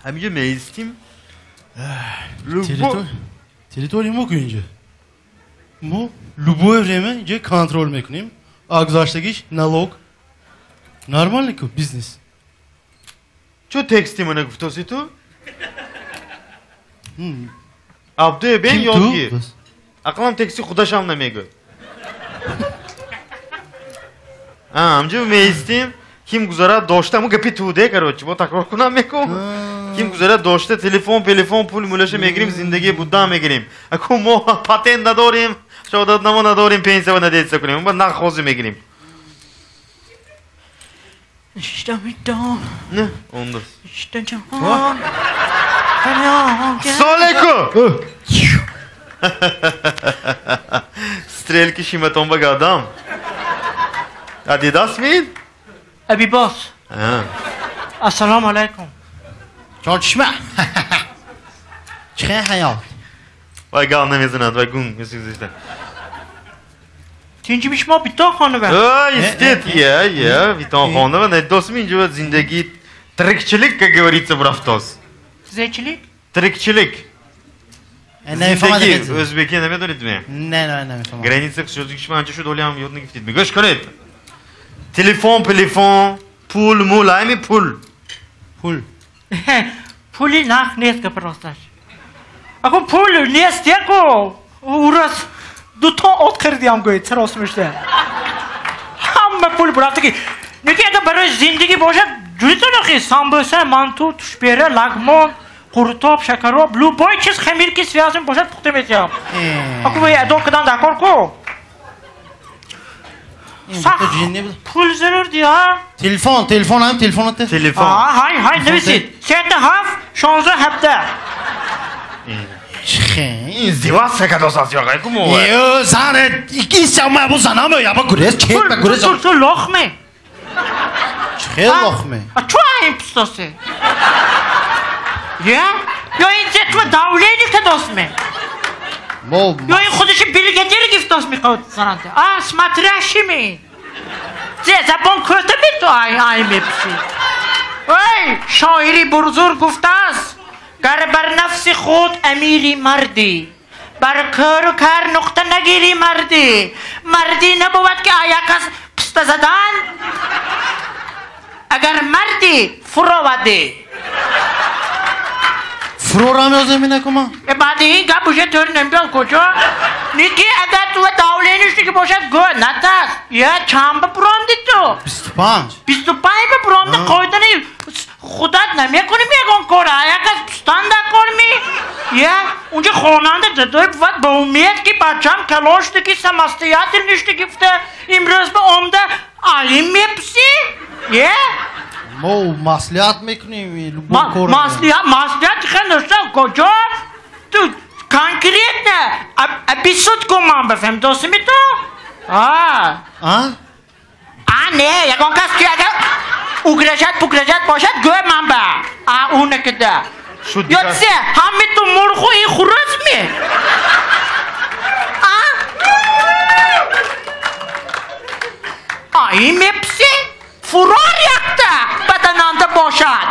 Ҳаминҷо меистим. Территория мо ку инҷо. Мо любое время инҷо контроль мекунем. А гузаштагиш налог. Нормально ку бизнес. Чо тексти мана гуфтоси ту? Абдуе бен ёдгир. Ақлам тексти худашам намегӯяд. Ҳамҷо меистим. Ким гузарад дошта, му гапи туде, короче, бо такрор кунам мекун. Ким гузарад дошта, телефон, телефон, пул мулаша мегирим, зиндагии будда мегирим. Аку мо патент надорим, шаҳодатнома надорим, пенсия надеется кунем, ба нақд ҳозир мегирим. Не, ондас. Салом алейкум. Стрелки шиматон ба гадам. Адидас ми? Абибос. Ассалому алайкум. Чорчишма. Чихе ҳаёт. Вай гал намезанад, вай гунг мисизишта. Тинҷи шумо битонхонава? Истет, я, я, битонхонава. Не дос ми инҷо зиндагӣ трикчилик, как говорится, брафтос. Зечилик? Трикчилик. Зиндагӣ ӯзбекӣ намедонед ме? Не, не, намефаҳмам. Граница шуд, анча шуд, ҳолиам ёд нагирифтед. Гӯш кунед. Телефон, телефон, пул, мул, ами пул. Пул. Пули нах нест, гап росташ. Ако пул нест, яко. Урас дуто от кардиам гӯед, сарос мешта. Ҳама пул бурафтаги. Неки агар барои зиндагӣ бошад, ҷуритон охи самбуса, манту, тушбера, лагмон, қурутоб, шакароб, любой чиз хамир ки связан бошад, пухта метиҳам. Ако вай адо кадан дакор ку. Сах, пул зарур дия. Телефон, телефон ҳам, телефон те. Телефон. Ҳай, ҳай, нависед. 7 16 17. Чихе. Издеваться кадос аз ёгай куму. Ё, зане, ики сама бу занам я ба гурез, чет ба гурез. Ту, ту лохме. Чихе лохме? А чо ай пистосе? Я? Ё ин зет ва давление кадос ме? Мо. Ё ин худаши бригадир гифтос мехоҳад заранте. А, смотрящий ми. Зе забон кӯта ми ту ай ай мепси. Ой, шоири бузург гуфтааст: гар бар нафси худ амири мардӣ, бар кӯру кар нуқта нагирӣ мардӣ. Мардӣ набувад ки аяк аз писта задан. Агар мардӣ фуровадӣ. Фурора меозем инакума? Баъди ин гап уже тӯр намебиёд куҷо? Ники агар ту давление ки бошад, гӯ натас. Я чанд ба буромди ту? 25. 25 ба буромди қоидани худат намекунӣ ягон кор, аяк аз пистан дакор ми? Я унҷа хонанда дадой бувад ба умед ки бачам калон шуда ки самостоятельный шуда гифта имрӯз ба омда аим мепсӣ? Я? Мо маслиҳат мекунем любой кор. Маслиҳат, маслиҳат хел дошта куҷо? Ту конкретно обессудь кун ман бифаҳм, досими ту? А. А? А не, ягон кас ки агар угрожать пугрожать бошад, гӯ ман ба. А ӯ накида. Ё се, ҳами ту мурғу ин хурӯз ми? А? А ин мепсӣ? Фурор якта бадананда бошад.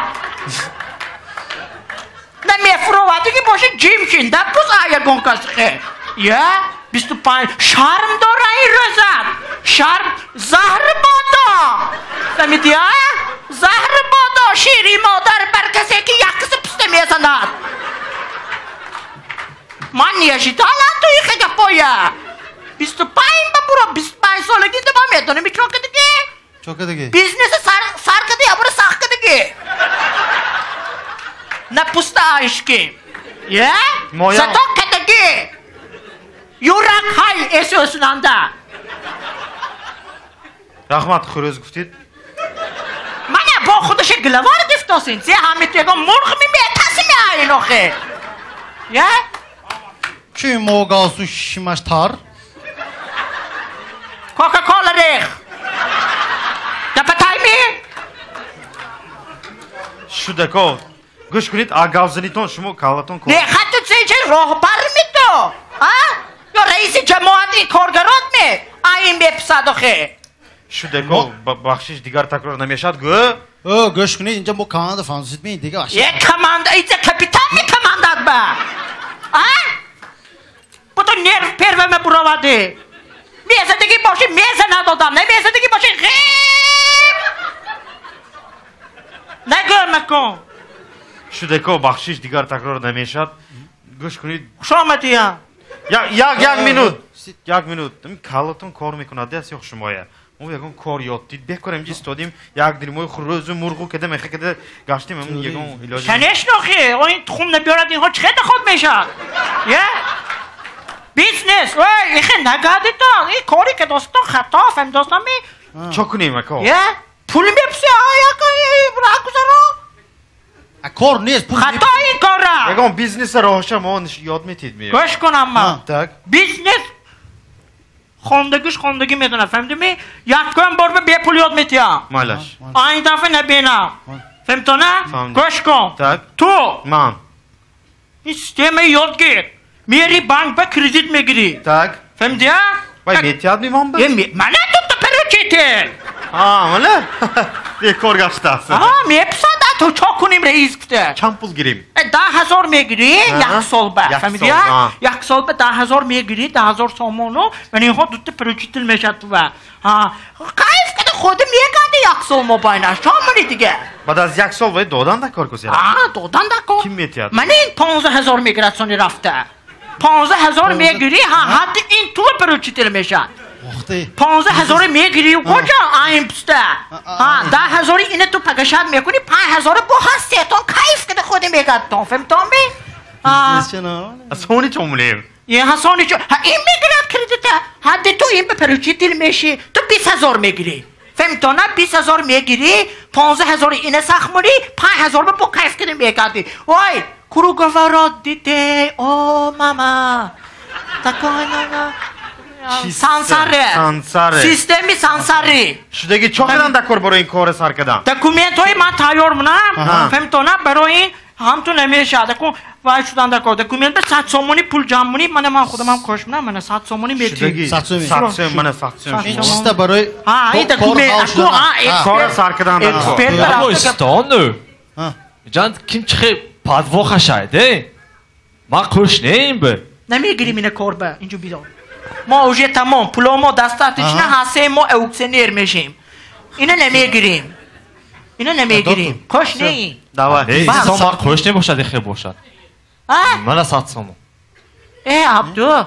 На мефуровадаги бошад ҷимшин, да пус а ягон кас хе. Я 25 шарм дора ин рӯзат. Шарм заҳр бодо. Фаҳмидӣ, а? Заҳр бодо шири модар бар касе ки як киса пуста мезанад. Ман не ожидала ту ихе гапоя. 25 ба буро, 25 солагӣ да ман медонам чо кардагӣ? Чо кардагӣ? Бизнеси сар кардӣ, ябура сах кардагӣ. На пуста айшки. Я? Зато кардагӣ. Юрак ҳай эси өсунанда. Раҳмат, хурӯз гуфтед. Мана бо худаши главар гифтосин. Се ҳами ту ягон мурғ меметаси меаин охе. Я? Чӣ мо галсу шимаш тар? Кока-кола рех. Гапатай ми? Шудако, гӯш кунед, а гавзанитон шумо каллатон Не, хату чӣ роҳбар ми ту? А? Ё раиси ҷамоати коргарот ми? А ин меписад охе. Шудако, бахшиш дигар такрор намешавад, гӯ. О, гӯш кунед, инҷа мо команда фаҳмид ми дига вообще. Е команда, инҷа капитан ми командат ба. А? Бото нерв первый ме буровади. Мезадагӣ боши меза надодам, не мезадагӣ боши ғиб. Нагӯ макун. Шудако бахшиш дигар такрор намешад. Гӯш кунед. Хуш омадиям. Як минут. Як минут. Калотон кор мекунад, аст ё шумоя? Мо ягон кор ёд дид, бекор инҷа истодим, як дилмои хурӯзу мурғу када меха када гаштим, ҳамун ягон илоҷ. Конечно, хе, он тухм набиёрад, инҳо чӣ хел ход мешавад? Я? Бизнес, ой, ихе нагадитон, ин кори ки достон хато, фаҳмидостам ми? Чо кунем, ако? Я? Пул мепурси, яка, раҳ гузаро? Кор нест, пул. Хато ин кора. Ягон бизнеса роҳша мо ёд метид ми? Гӯш кунам ман. Так. Бизнес хондагиш хондагӣ медонад, фаҳмидӣ? Якум бор ба бепул ёд метиҳам. Малаш. Айн дафъа набинам. Фаҳмидона? Гӯш кун. Так. Ту. Ман. Ин системаи ёд гир. Мери банк ба кредит мегирӣ. Так. Фаҳмидӣ? Вай метиҳад ми ман ба? Мана тута поручитель. А, мана? Бекор гаштааст. А, меписад, ту чо кунем раис гуфта? Чанд пул гирим? 10 000 мегирӣ як сол ба. Фаҳмидӣ? Як сол ба 10 000 мегирӣ, 10 000 сомону, ман инҳо дута поручитель мешавад ту ба. Кайф када худи мегади як сол мобайнаш. Чо мани дига? Баъд аз як сол вай додан да кор кусера? А, додан да кор. Ким метиҳад? Ман ин 15 000 мегирад сони рафта. 15 000 мегирӣ, ҳа, ҳадди ин ту поручитель мешавад. 15 000 мегирӣ, куҷо? Айн пуста. Ҳа, 10 000 ина ту пагашат мекунӣ, 5000 бо ҳаст сетон кайф када худи мегадтон. Фаҳмитон ми? Сони чо мулем? Е, ҳа, сони чо? Ҳа, ин мегирад кредита. Ҳадди ту ин ба поручитель мешӣ. Ту 20 000 мегирӣ. Фаҳмитона? 20 000 мегирӣ, 15 000 ина сахмурӣ, 5000 бо кайф када мегадӣ. Ой, круговорот детей, о, мама. Такой на сансаре. Сансаре. Системи сансари. Шудаги чо кардан да кор барои ин кора сар кардам? Документҳои ман тайёр мунам. Фаҳмитона, барои ин ҳамту намешавад. Акун вай шудан да кор. Документ ба 100 сомонӣ пул ҷамъ мунӣ, мана ман худам ҳам кош мунам, мана 100 сомонӣ метӣ. 100 сомонӣ. 100 сомонӣ, мана 100 сомонӣ. Ин чиста барои Ҳа, ин документ. Акун, ҳа, кора сар кардан да кор. Эксперт Рафта. Ҷан, ким чихе подвох ашайд, э? Ман қӯш неим бе. Намегирим ина кор ба, инҷо бидон. Мо уже тамом, пуло мо достаточно, ҳасте мо аукционер мешем. Ина намегирим. Ина намегирим. Қош неим. Давай. Эй, инсон бар қӯш не бошад, ихе бошад. А? Мана 100 сомон. Э, Абду.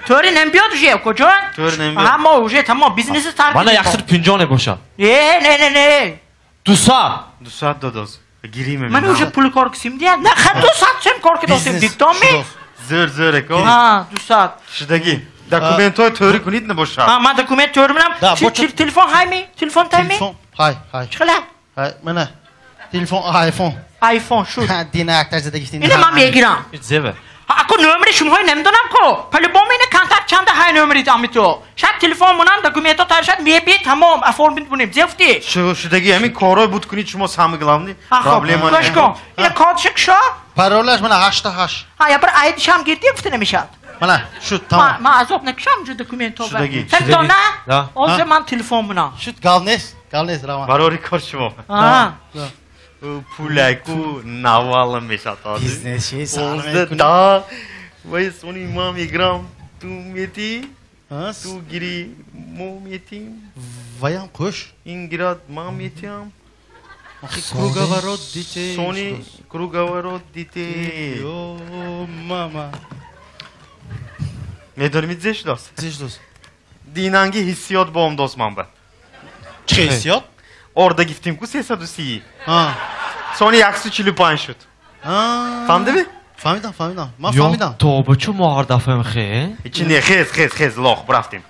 Тори намбиёд уже, куҷо? Тори намбиёд. Ҳа, мо уже тамом, бизнеси сар Мана 150 не бошад. Э, не, не, не. 200. 200 додоз. Гирим. Ман уже пул кор кисим дия. На, ха 200 сом кор кидосим, дидоми? Зӯр, зӯр эко. Ҳа, 200. Шудаги. Документҳои тӯри кунед набошад. Ҳа, ман документ тӯри менам. Телефон ҳайми? Телефон тайми? Телефон ҳай, ҳай. Чӣ хела? Ҳай, мана. Телефон iPhone. iPhone шуд. Дина якташ задагиштин. Ина ман мегирам. Зеве. Ако номери шумоҳои намедонам ко. По-любому ина контакт чанда ҳай номери ами ту. Шад телефон мунам, документҳо тайёр шад, меби тамом оформить бунем. Зефти. Шудаги ҳамин корҳои буд кунед шумо самый главный проблема. Гӯш кун. Ина кодши кушо? Паролаш мана 88. Ҳа, я бір айдишам гирдим гуфта намешад. Мана шуд тамом. Ман азоб накушам ҷу документҳо. Шудаги. Фаҳмидона? Ҳозир ман телефон мунам. Шуд гап нест, гап нест раван. Барори кор шумо. Ҳа. Пуляку навалам мешад. Бизнес ши сар мекунӣ. Да. Вай сони ман мегирам, ту мети, ту гири, мо метим. Ваям қӯш. Ин гирад, ман метиям. Круговорот детей. Сони круговорот детей. Ё мама. Медонӣ зе шудааст? Зе шудааст? Динанги ҳиссиёт бо омдост ман ба. Чӣ ҳиссиёт? Орда гифтим ку 330. Сони 145 шуд. Фаҳмидӣ? Фаҳмидам, фаҳмидам. Ман фаҳмидам. Ё тоба чу мо ҳар дафъа хе? Чи не, хез, хез, хез, лох, рафтем.